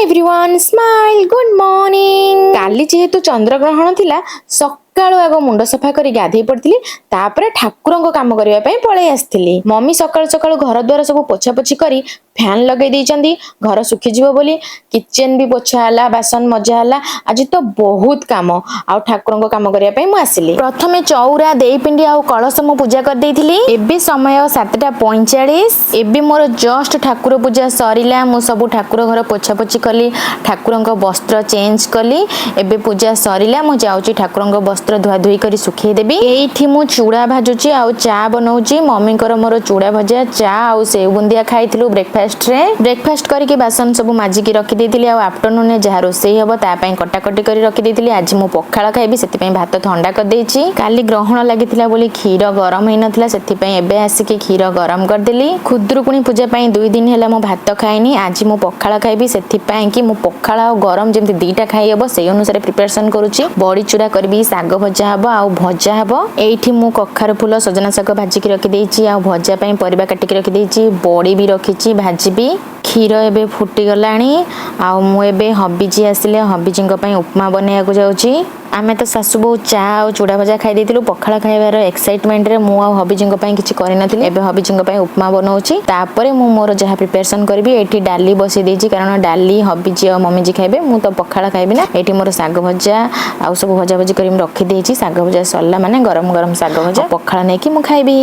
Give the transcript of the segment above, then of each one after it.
Everyone, smile, good morning. କାଲି ଯେହେତୁ ଚନ୍ଦ୍ରଗ୍ରହଣ ଥିଲା, ସକାଳୁ ଆଗ ମୁଣ୍ଡ ସଫା କରି ଗାଧେଇ ପଡିଥିଲି। ତାପରେ ଠାକୁରଙ୍କ କାମ କରିବା ପାଇଁ ପଳେଇ ଆସିଥିଲି। ମମି ସକାଳୁ ସକାଳୁ ଘର ଦ୍ୱାର ସବୁ ପୋଛାପୋଛି କରି ଫ୍ୟାନ ଲଗେଇ ଦେଇଛନ୍ତି, ଘର ଶୁଖିଯିବ ବୋଲି। କିଚେନ ବି ପୋଛା ହେଲା, ବାସନ ମଜା ହେଲା। ଆଜି ତ ବହୁତ କାମ। ଆଉ ଠାକୁରଙ୍କ କାମ କରିବା ପାଇଁ ମୁଁ ଆସିଲି। ପ୍ରଥମେ ଚଉରା, ଦେଇପିଣ୍ଡି ଆଉ କଳସ ମୁଁ ପୂଜା କରିଦେଇଥିଲି। ଏବେ ସମୟ 7:45। ଏବେ ମୋର ଜଷ୍ଟ ଠାକୁର ପୂଜା ସରିଲା। ମୁଁ ସବୁ ଠାକୁର ଘର ପୋଛାପୋଛି କଲି, ଠାକୁରଙ୍କ ବସ୍ତ୍ର ଚେଞ୍ଜ କଲି। ଏବେ ପୂଜା ସରିଲା, ମୁଁ ଯାଉଛି ଠାକୁରଙ୍କ ବସ୍ତ୍ର ଧୁଆ ଧୁଇ କରି ଶୁଖେଇ ଦେବି। ଏଇଠି ମୁଁ ଚୁଡ଼ା ଭାଜୁଛି ଆଉ ଚା ବନଉଛି। ମମିଙ୍କର ମୋର ଚୁଡ଼ା ଭଜା, ଚା ଆଉ ସେଉ ବୁନ୍ଦିଆ ଖାଇଥିଲୁ ବ୍ରେକଫାଷ୍ଟରେ। ବ୍ରେକଫାଷ୍ଟ କରିକି ବାସନ ସବୁ ମାଜିକି ରଖିଦେଇଥିଲି ଆଉ ଆଫ୍ଟରନୁନରେ ଯାହା ରୋଷେଇ ହବ, ତା ପାଇଁ କଟାକଟି କରି ରଖିଦେଇଥିଲି। ଆଜି ମୁଁ ପଖାଳ ଖାଇବି, ସେଥିପାଇଁ ଭାତ ଥଣ୍ଡା କରିଦେଇଛି। କାଲି ଗ୍ରହଣ ଲାଗିଥିଲା ବୋଲି କ୍ଷୀର ଗରମ ହେଇନଥିଲା, ସେଥିପାଇଁ ଏବେ ଆସିକି କ୍ଷୀର ଗରମ କରିଦେଲି। ଖୁଦୁରୁକୁଣୀ ପୂଜା ପାଇଁ 2 ଦିନ ହେଲା ମୁଁ ଭାତ ଖାଇନି। ଆଜି ମୁଁ ପଖାଳ ଖାଇବି, ସେଥିପାଇଁ କି ମୁଁ ପଖାଳ ଆଉ ଗରମ ଯେମିତି ଦିଟା ଖାଇ ହବ, ସେଇ ଅନୁସାରେ ପ୍ରିପାରେସନ କରୁଛି। ବଡି ଚୁରା କରିବି, ଶାଗ ଭଜା ହବ ଆଉ ଭଜା ହବ। ଏଇଠି ମୁଁ କଖାରୁ ଫୁଲ, ସଜନା ଶାଗ ଭାଜିକି ରଖିଦେଇଛି ଆଉ ଭଜା ପାଇଁ ପରିବା କାଟିକି ରଖିଦେଇଛି। ବଡି ବି ରଖିଛି, ଭାଜିବି। କ୍ଷୀର ଏବେ ଫୁଟିଗଲାଣି ଆଉ ମୁଁ ଏବେ ହବିଜି ଆସିଲେ ହବିଜିଙ୍କ ପାଇଁ ଉପମା ବନେଇବାକୁ ଯାଉଛି। ଆମେ ତ ଶାଶୁ ବୋହୂ ଚା ଆଉ ଚୁଡ଼ା ଭଜା ଖାଇ ଦେଇଥିଲୁ। ପଖାଳ ଖାଇବାର ଏକ୍ସାଇଟମେଣ୍ଟରେ ମୁଁ ଆଉ ହବିଜିଙ୍କ ପାଇଁ କିଛି କରିନଥିଲି। ଏବେ ହବିଜିଙ୍କ ପାଇଁ ଉପମା ବନଉଛି, ତାପରେ ମୁଁ ମୋର ଯାହା ପ୍ରିପାରେସନ କରିବି। ଏଇଠି ଡାଲି ବସେଇ ଦେଇଛି, କାରଣ ଡାଲି ହବିଜି ଆଉ ମମିଜି ଖାଇବେ, ମୁଁ ତ ପଖାଳ ଖାଇବି ନା। ଏଇଠି ମୋର ଶାଗ ଭଜା ଆଉ ସବୁ ଭଜା ଭଜି କରି ମୁଁ ରଖିଦେଇଛି। ଶାଗ ଭଜା ସରିଲା ମାନେ ଗରମ ଗରମ ଶାଗ ଭଜା, ପଖାଳ ନେଇକି ମୁଁ ଖାଇବି।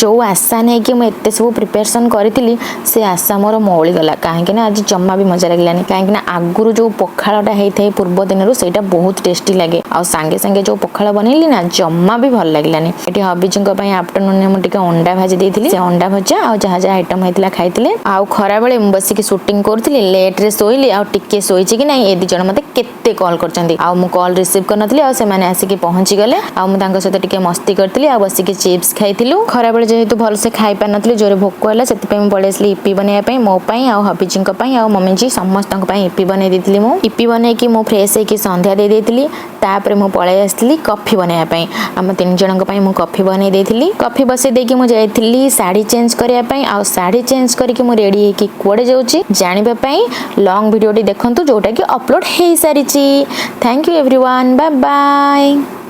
ଯୋଉ ଆଶା ନେଇକି ମୁଁ ଏତେ ସବୁ ପ୍ରିପାରେସନ କରିଥିଲି, ସେ ଆଶା ମୋର ମଉଳିଗଲା। କାହିଁକି ନା ଆଜି ଜମା ବି ମଜା ଲାଗିଲାନି। କାହିଁକି ନା ଆଗରୁ ଯୋଉ ପଖାଳଟା ହେଇଥାଏ ପୂର୍ବ ଦିନରୁ, ସେଇଟା ବହୁତ ଟେଷ୍ଟି ଲାଗେ। ଆଉ ସାଙ୍ଗେ ସାଙ୍ଗେ ଯୋଉ ପଖାଳ ବନେଇଲି ନା, ଜମା ବି ଭଲ ଲାଗିଲାନି। ଏଠି ହବିଜିଙ୍କ ପାଇଁ ଆଫ୍ଟରନୁନରେ ମୁଁ ଟିକେ ଅଣ୍ଡା ଭାଜି ଦେଇଥିଲି। ସେ ଅଣ୍ଡା ଭଜା ଆଉ ଯାହା ଯାହା ଆଇଟମ ହେଇଥିଲା ଖାଇଥିଲେ। ଆଉ ଖରାବେଳେ ମୁଁ ବସିକି ସୁଟିଂ କରୁଥିଲି, ଲେଟରେ ଶୋଇଲି। ଆଉ ଟିକେ ଶୋଇଛି କି ନାଇଁ, ଏ ଦି ଜଣ ମତେ କେତେ କଲ୍ କରିଛନ୍ତି। ଆଉ ମୁଁ କଲ୍ ରିସିଭ୍ କରିନଥିଲି ଆଉ ସେମାନେ ଆସିକି ପହଞ୍ଚିଗଲେ। ଆଉ ମୁଁ ତାଙ୍କ ସହିତ ଟିକେ ମସ୍ତି କରିଥିଲି ଆଉ ବସିକି ଚିପ୍ସ ଖାଇଥିଲୁ। ଖରାବେଳେ ଯେହେତୁ ଭଲସେ ଖାଇ ପାରିନଥିଲି, ଜୋରେ ଭୋକ ହେଲା, ସେଥିପାଇଁ ମୁଁ ପଳେଇ ଆସିଲି ଇପି ବନେଇବା ପାଇଁ। ମୋ ପାଇଁ ଆଉ ହବିଜିଙ୍କ ପାଇଁ ଆଉ ମମିଜି ସମସ୍ତଙ୍କ ପାଇଁ ଇପି ବନେଇ ଦେଇଥିଲି। ମୁଁ ଇପି ବନେଇକି ମୁଁ ଫ୍ରେଶ୍ ହେଇକି ସନ୍ଧ୍ୟା ଦେଇ ଦେଇଥିଲି। ତାପରେ ମୁଁ ପଳେଇ ଆସିଥିଲି କଫି ବନେଇବା ପାଇଁ। ଆମ ତିନି ଜଣଙ୍କ ପାଇଁ ମୁଁ କଫି ବନେଇ ଦେଇଥିଲି। କଫି ବସେଇ ଦେଇକି ମୁଁ ଯାଇଥିଲି ଶାଢ଼ୀ ଚେଞ୍ଜ କରିବା ପାଇଁ। ଆଉ ଶାଢ଼ୀ ଚେଞ୍ଜ କରିକି ମୁଁ ରେଡ଼ି ହେଇକି କୁଆଡ଼େ ଯାଉଛି, ଜାଣିବା ପାଇଁ ଲଙ୍ଗ ଭିଡ଼ିଓଟି ଦେଖନ୍ତୁ, ଯୋଉଟାକି ଅପଲୋଡ଼ ହେଇସାରିଛି। Thank you everyone, bye bye.